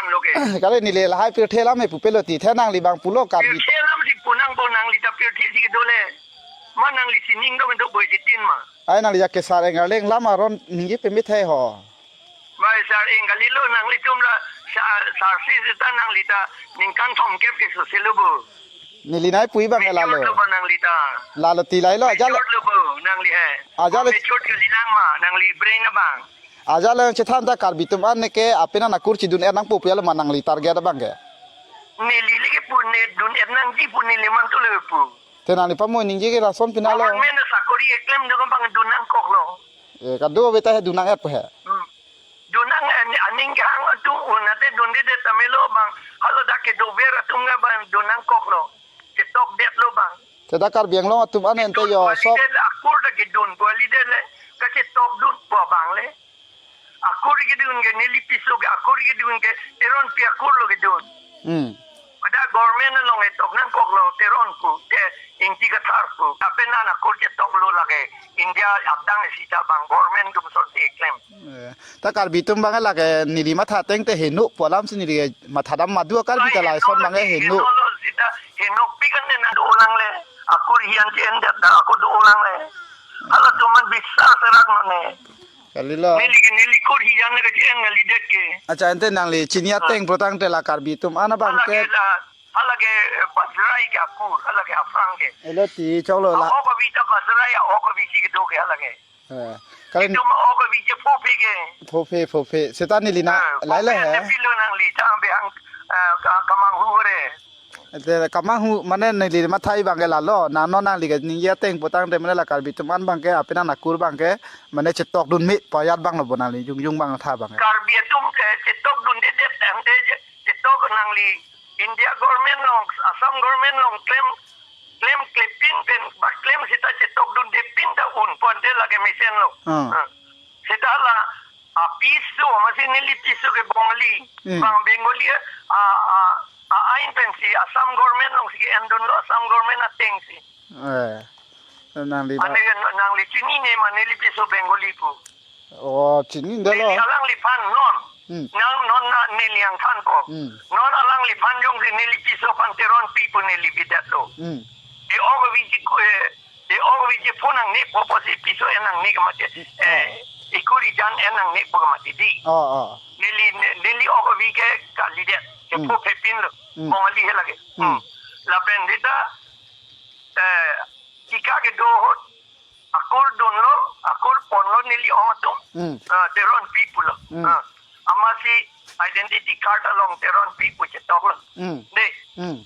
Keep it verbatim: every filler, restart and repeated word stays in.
Lo ke. Kali neli lahai pirthe alam me pupe lo ti, the nangli abang pulo Karbi. Pirthe alam si pu nangpo, nangli ta pirthe si kedo le. Ma nangli sining do mendo boi jitin ma. Ai nangli ya kesar engar leng lam aron ningje peme the ho. Bai sar eng kali lo, nanglitum la sa-, sar si seta nangli ta ningkan thomkep ke sose lo bo. Neli nai pu-i abang ke lalo. Mature lo ba nangli ta. Lalo ti lahai lo ajat. Mature lo bo nangli he. Ajat le. Mature kali lang ma nangli brain abang. Ajat le chethan ta Karbi atum an ne ke apenan akur chidun-et nangpo pu ya lo ma nangli target abang ke. Neli le ke pu ne dun-et nangji pu neli man tu le pu. Te nangli pamo ningje ke lason pina lo. Government asakori keklem do abang dun nangkok lo. Eh, kado ave ta he dun nang-et pu he. Hmm. Dun nang, eh, aning kehang atum un ate dundedet tame lo abang. Haladak kedover atum ke abang dun nangkok lo. Chetokdet lo abang. Te dak Karbi Anglong atum an ente yo sok. Akur ta kedun pu kalidet le. Kachetokdun pu abang le. Akur kedun ke neli piso ke akur kedun ke Teronpi akur lo kedun. Hmm. Pada government along etok nangkok lo Teron pu ke Ingti Kathar pu. Apenan akur chetok lo lake India adang sita abang government atum son si keklem. Eh, ta Karbi atum abang lake neli matha ateng te heno pu alam si neli matha dam madu Karbi ta lason abang ke heno. Heno lo sita henopik an ne na do lang le. Akur hian ke endet ta akur do lang le. Halatum an bisar serak no ne. Kali lo. Neli ke neli kur hian ke en neli det ke. Acha ente nangli chini ateng putangte la Karbi atum an abang ke. Hala ke la, hala ke, eh, Bajrai ke akur, hala ke afrang ke. Elo ti choklo la. Ako kabi ta Bajrai, ako kabi si kedo ke hala ke. Eh, kali. Itum ako kabi je phope ke. Phope, phope. Seta neli na, eh, lahai le phope he. Ante pilo nangli, ta behang, eh, ka-, kamanghu re. Te kamanghu mane neli matha-i abang ke lalo, nang non nangli ke ningje ateng putangte mane la Karbi atum an abang ke, apenan akur abang ke, mane chetokdun me pu ajat abang lo bo nangli, jongjong abang tha abang ke. Karbi atum ke chetokdundedet ante je, chetok nangli India government along, Assam government along klem, klem klepin pen, ba klem sita chetokdunde pin ta un, pu ante lake mesen lo. Hmm. Hmm. Seta la, apiso, amatsi neli piso ke Bengali. Hmm. Bang Bengali, a, a, a, ain pensi, Assam government along si endun lo, Assam government ateng si. Eh, nangli ba. Ane nangli chinine ma neli piso Bengali pu. Oh, chinine lo. Neli alangliphan non. Hmm. Nang non na neli angthanpo. Hmm. Non alangliphan jongsi neli piso aphan Teronpi pu neli bidet lo. Hmm. E ok viji ku, eh, e ok viji pu nangne po pusi piso en nangne ke mati. Eh, oh. Ikuri jan en nangne po ke mati di. Oh, oh. Neli, ne-, neli ok vi ke kalidet. Ke, hmm, phope pin lo. Hmm. Bengali he lake. Hmm. Hmm. Lapen seta, eh, tika kedo ahut, akur dunlo, akur ponlo neli ong atum. Hmm. Ah, Teronpi pulo. Hmm. Ah, amatsi identity card along Teronpi pu chetok lo. Hmm. De. Hmm.